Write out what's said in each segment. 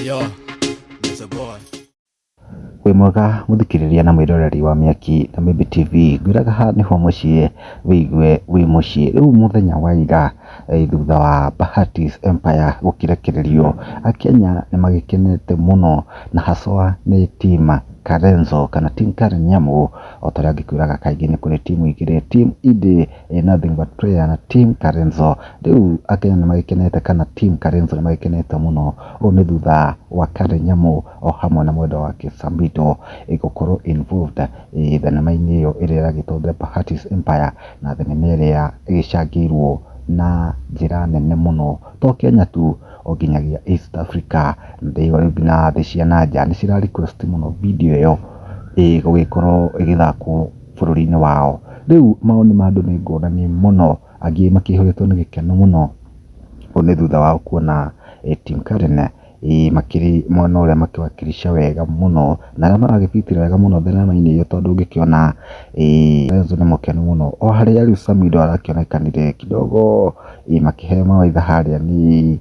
Yo, Mr. Boy. Wĩ mwega mũthikĩrĩria na mwĩroreri wa Mĩaki na Mĩmbi TV, ngwĩraga haha nĩho mũciĩ wĩigue wĩ mũciĩ. Rĩu mũthenya wa ira thutha wa Bahati's Empire gũkĩrekererio, akenya nĩ magĩkenete mũno na haswa nĩ team Karenzo kana team Karen Nyamu. O ta ũrĩa ngĩkwĩraga kaingĩ nĩ kũrĩ timu igĩrĩ, team Idi Nothing But Prayer na team Karenzo. Rĩu akenya nĩ magĩkenete kana team Karenzo nĩ magĩkenete mũno, ũũ nĩ thutha wa Karen Nyamu o hamwe na mwendwa wake Samidoh gũkorwo involved thenema-inĩ ĩyo ĩrĩa ĩragĩtwo The Bahati's Empire, na thenema ĩrĩa ĩgĩcangĩirwo na njĩra nene mũno to Kenya tu o nginyagia East Africa, na ndĩraigua rĩu nginya thĩ cia na nja nĩ cira request mũno video ĩyo gũgĩkorwo ĩgĩthakwo bũrũri-inĩ wao. Rĩu mawoni ma andũ nĩ ngũrani mũno, angĩ makĩihũrĩtwo nĩ gĩkeno mũno, ũũ nĩ thutha wao kuona team Karen makĩrĩ mwena ũrĩa makĩwakilisha wega mũno, na arĩa maragĩbitĩra wega mũno thenema-inĩ ĩyo tondũ ũngĩkĩona Karenzo nĩ mũkenu mũno, o harĩa rĩu Samidoh arakĩonekanire kidogo makĩheo mawaidha harĩa nĩ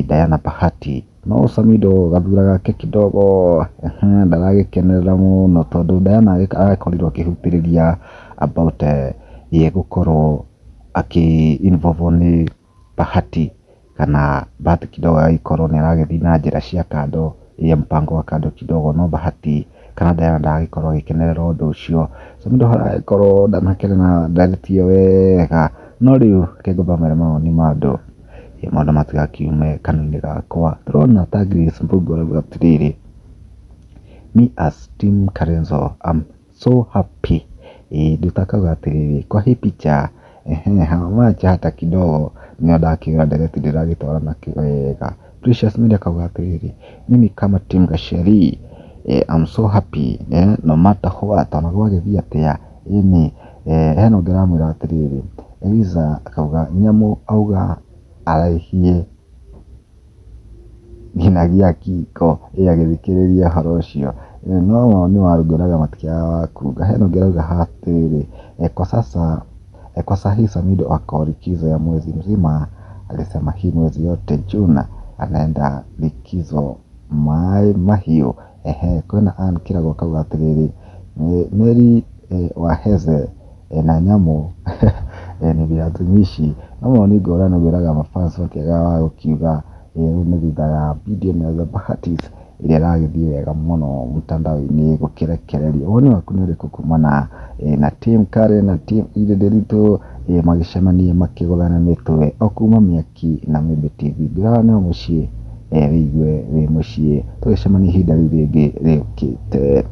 Diana Bahati, no Samidoh gathura gake kidogo ndaragĩkenerera mũno tondũ Diana arakorirwo akĩhutĩrĩria about ye gũkorwo akĩ involve nĩ Bahati kana Bahati kidogo agagĩkorwo nĩ aragĩthiĩ na njĩra cia kando ya mpango wa kando kidogo, no Bahati kana Diana ndaragĩkorwo agĩkenerera ũndũ ũcio. Samidoh aragĩkorwo ndanakena na ndeereti ĩyo wega, no rĩu reke ngũthomere mawoni ma andũ maũndũ matigakiume kanua-inĩ gakwa. Tũrona ta Grace Mbũgua arauga atĩrĩrĩ, me as team Karenzo I'm so happy. Nduta akauga atĩrĩrĩ, kwa hii picha hamacha hata kidogo nĩyo ndakiuga ndereti ndĩragĩtwarana wega. Precious Media akauga atĩrĩrĩ, mimi kama team Gacheri I'm so happy no matter what ona gwagĩthiĩ atĩa ĩni. Hena ũngĩ ũramwĩra atĩrĩrĩ, Eliza akauga nyamũ auga araihie nginyagia kiko agĩthikĩrĩria ũhoro ũcio. No mawoni ma ngwĩraga matikĩagaga wa kuga. Hena ũngĩ ũrauga haha atĩrĩrĩ, kwa sasa kwa sahi Samidoh ako likizo ya mwezi mzima, alisema hii mwezi yote June anaenda likizo Maĩ Mahiũ. Ehe, kwĩna Ann Kĩrago akauga atĩrĩrĩ, Mary Waheze na nyamũ ni viatumishi. No mawoni ngũrani ngwĩraga mafans matiagaga wa gũkiuga rĩu nĩ thutha ya video ĩno ya The Bahatis ĩrĩa ĩragĩthiĩ wega mũno mtandao-inĩ gũkĩrekererio. Woni waku nĩ ũrĩkũ kumana na team Karen na team Edday Nderitu magĩcemania makĩgũthana mĩtwe o kuma Mĩaki na Mĩmbi TV. Ngwĩraga nĩho mũciĩ wĩigue wĩ mũciĩ, tũgĩcemania ihinda rĩu rĩngĩ rĩũkĩte.